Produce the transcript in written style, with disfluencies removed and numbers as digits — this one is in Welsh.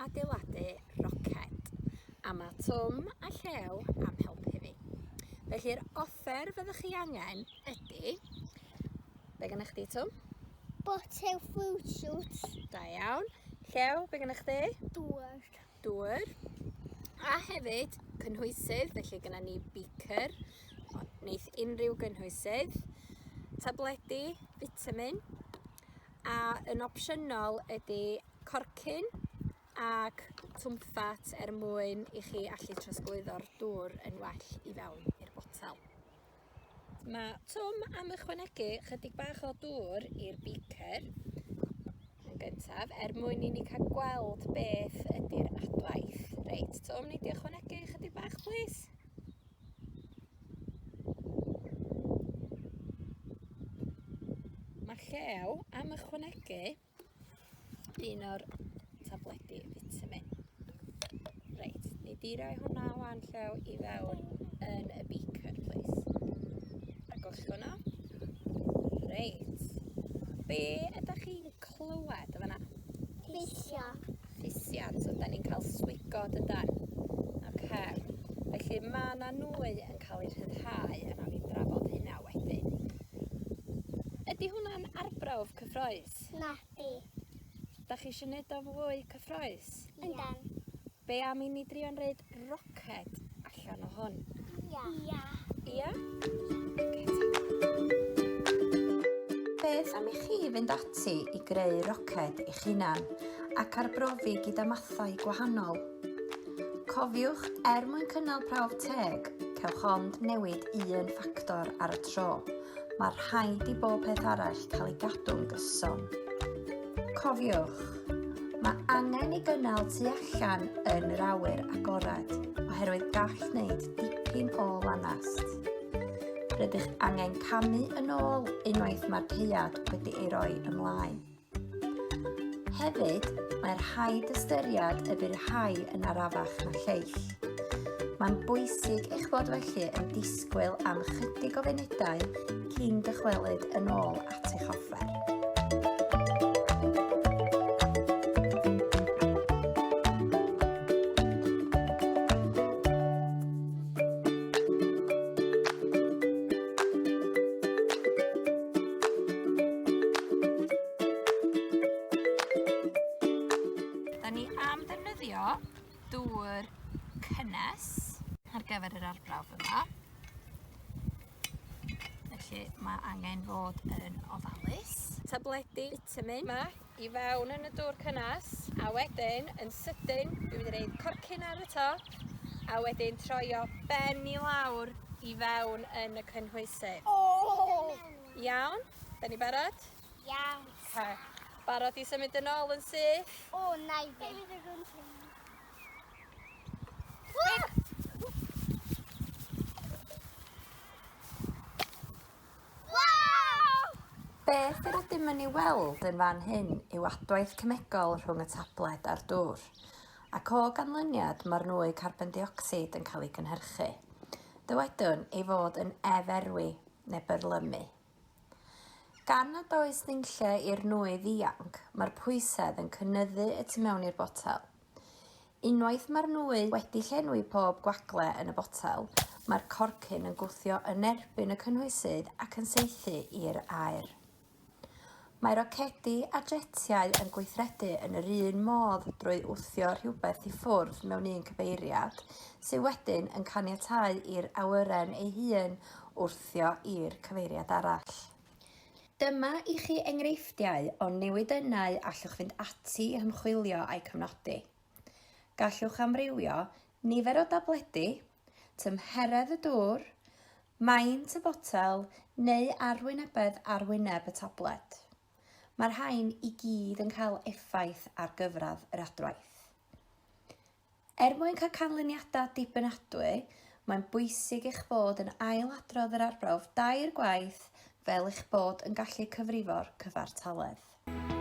adeiladu roced. A mae Twm a Llew am helpu fi. Felly'r offer fyddwch chi angen ydy... Be gennych chdi, Twm? Botel fruit shoots. Da iawn. Llew, be gennych chdi? Dŵr. Dŵr. A hefyd cynhwysydd, felly gyda ni beaker, wneith unrhyw gynhwysydd, tabledi, vitamin, a yn opsiynol ydy corcyn ac twmffat er mwyn i chi allu trosglwyddo'r dŵr yn well i fewn i'r botel. Mae Twm am ychwanegu chydig bach o dŵr i'r beaker yn gyntaf er mwyn i ni cael gweld beth ydy'r adwaith. Reit, Twm, nei di ychwanegu chydig bach, plis? Mae Llew am ychwanegu un o'r tabledi vitamin. Reit, ni di roi hwnna wan llew i fewn yn y beaker, please. A gollwng o. Reit. Be ydych chi'n clywed yn fanna? Ffisio. Ffisiant, so da ni'n cael swigod yndan? Oce. Felly mae yna nwy yn cael ei rhyddhau a nawn ni drafod hynna wedyn. Ydy hwnna'n arbrawf cyffroes? Nadi. Da chi eisiau neud o fwy cyffroes? Yndan. Be am i ni drio'n reid roced allan o hwn? Ia. Ia. Ia? Beth am i chi fynd ati i greu roced eich hunan ac arbrofi gyda mathau gwahanol? Cofiwch, er mwyn cynnal prawf teg, cewch ond newid un ffactor ar y tro. Mae rhaid i bob peth arall cael ei gadw'n gyson. Cofiwch, mae angen ei gynnal tu allan yn yr awyr agored oherwydd gall wneud dipyn o lanast. Rydych angen camu yn ôl unwaith mae'r caead wedi ei roi ymlaen. Hefyd, mae rhaid ystyried y bydd rhai yn arafach na lleill. Mae'n bwysig eich bod felly yn disgwyl am chydig o funudau cyn dychwelyd yn ôl at eich offer. Da ni am ddefnyddio dŵr cynnes ar gyfer yr arbrawf yma. Felly mae angen fod yn ofalus. Tabledi vitamin yma i fewn yn y dŵr cynnes a wedyn yn sydyn dwi'n mynd i reid corcyn ar y top a wedyn troio ben i lawr i fewn yn y cynhwysydd. Oh! Iawn? Da ni barod? Iawn. Oce. Barod i symud yn ôl yn syth? O, na i fi. Beth yr ydym yn ei weld yn fan hyn yw adwaith cemegol rhwng y tabled a'r dŵr, ac o ganlyniad mae'r nwy carbon deuocsid yn cael ei gynhyrchu. Dywedwn ei fod yn eferwi neu byrlymu. Gan nad oes nunlle i'r nwy ddianc, mae'r pwysedd yn cynyddu y tu mewn i'r botel. Unwaith mae'r nwy wedi llenwi pob gwagle yn y botel, mae'r corcyn yn gwthio yn erbyn y cynhwysydd ac yn saethu i'r aer. Mae rocedi a jetiau yn gweithredu yn yr un modd drwy wthio rhywbeth i ffwrdd mewn un cyfeiriad, sydd wedyn yn caniatáu i'r awyren ei hun wthio i'r cyfeiriad arall. Dyma i chi enghreifftiau o newidynnau allwch fynd ati i hymchwilio a'u cofnodi. Gallwch amrywio nifer o dabledi, tymheredd y dŵr, maint y botel neu arwynebedd arwyneb y tabled. Mae'r rhain i gyd yn cael effaith ar gyfradd yr adwaith. Er mwyn cael canlyniadau dibynadwy, mae'n bwysig eich bod yn ail-adrodd yr arbrawf dair gwaith fel eich bod yn gallu cyfrifo'r cyfartaledd.